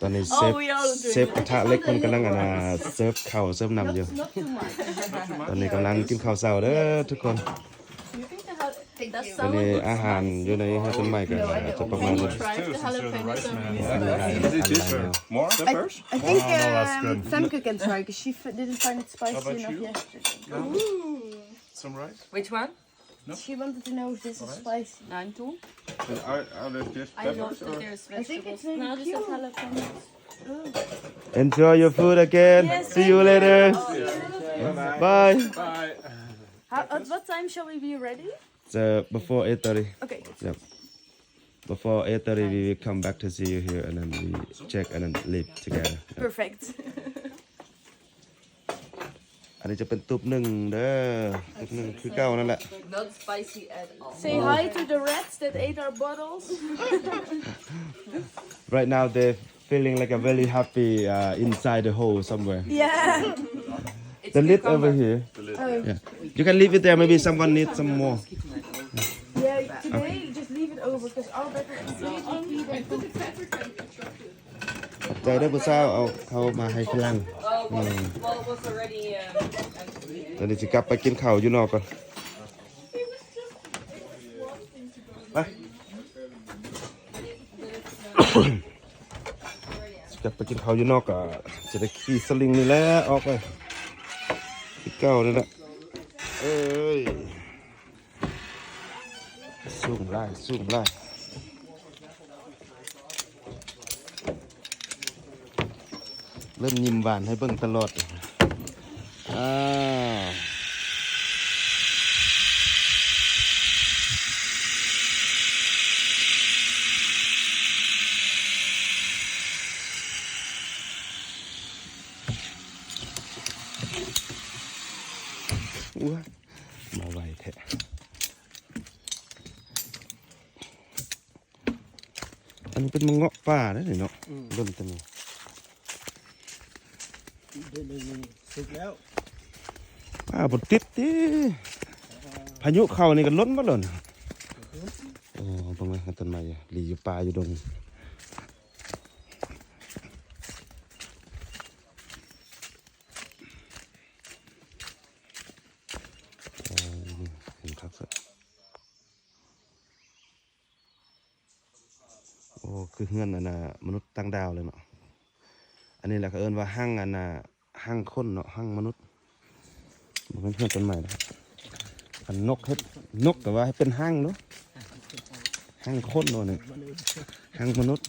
ຕອນນີ້ເຊຟ ເຊຟກະທະເຫຼັກເພິ່ນກຳລັງອັນນ່າເສີບເຂົ້າເສີບນ້ຳຢູ່. ຕອນນີ້ກຳລັງກິນເຂົ້າເຊົ້າເດີທຸກຄົນ. ຕອນນີ້ອາຫານຢູ່ໃນເຮືອນຕົ້ນໄມ້ກໍຈະປະມານນີ້. I think um, Femke can try because she f- didn't find it spicy enough yesterday. Some rice? Which one? She wanted to know if this is spicy. Nine two. Are, are there just peppers or? I think it's maybe cumin. Enjoy your food again. See you later. Bye. Bye. How, at what time shall we be ready? So before eight thirty. Okay. Yep. Before eight thirty, we will come back to see you here, and then we check and then leave together. Perfect. ອັນນີ້ຈະເປັນຕຸບໜຶ່ງເດີ ຕຸບໜຶ່ງຄືເກົ່ານັ້ນແຫຼະ. Not spicy at all. Say hi to the rats that ate our bottles. Right now they feeling like a very happy uh, inside the hole somewhere. Yeah. The lid over here. Oh. Yeah. You can leave it there. Maybe someone needs some more. Yeah, today just leave it over because our bed is completely clean. ໃຈເດີຜູ້ສາວ ເອົາເຂົ້າມາໃຫ້ຝຣັ່ງ. ຕອນນີ້ຊິກັບໄປກິນເຂົ້າຢູ່ນອກກ່ອນ. ໄປ ຊິກັບໄປກິນເຂົ້າຢູ່ນອກ ກໍຈະໄດ້ຂີ່ສະລິງນີ້ແຫຼະອອກໄປ ຄືເກົ່ານີ້ແຫຼະ. ເອີຍ ສູງຫຼາຍ ສູງຫຼາຍ. ເລີ່ມຍິ້ມຫວານໃຫ້ເບິ່ງຕະຫຼອດ. ອ່າ ໂອ້ຍ ມາໄວແທ້. ອັນນີ້ເປັນມະເງາະປ່າເດ້ນີ້ເນາະ. ອືມ ເບິ່ງຕົວນີ້ ເດ້ໆໆ ສຸກແລ້ວ. ອ່າ ບໍ່ຕິດຕິ ພາຍຸເຂົ້ານີ້ກໍຫຼົ່ນໝົດແລ້ວນະ. ໂອ້ ເບິ່ງເບິ່ງຕົ້ນໄມ້ຢູ່ ຫຼີຢູ່ປ່າຢູ່ດົງ. ໂອ້ ເຫັນຄັກຊະ. ໂອ້ ຄືເຮືອນອັນນ່າມະນຸດຕ່າງດາວເລີຍເນາະ. ອັນນີ້ແຫຼະເຂົາເອີ້ນວ່າຮັງອັນນ່າ ຮັງຄົນເນາະ ຮັງມະນຸດ. ບໍ່ແມ່ນເຮືອນຕົ້ນໄມ້ນະ. ຄັນນົກເຮັດ ນົກກໍວ່າໃຫ້ເປັນຮັງເນາະ ຮັງຄົນເນາະນີ້ ຮັງມະນຸດ.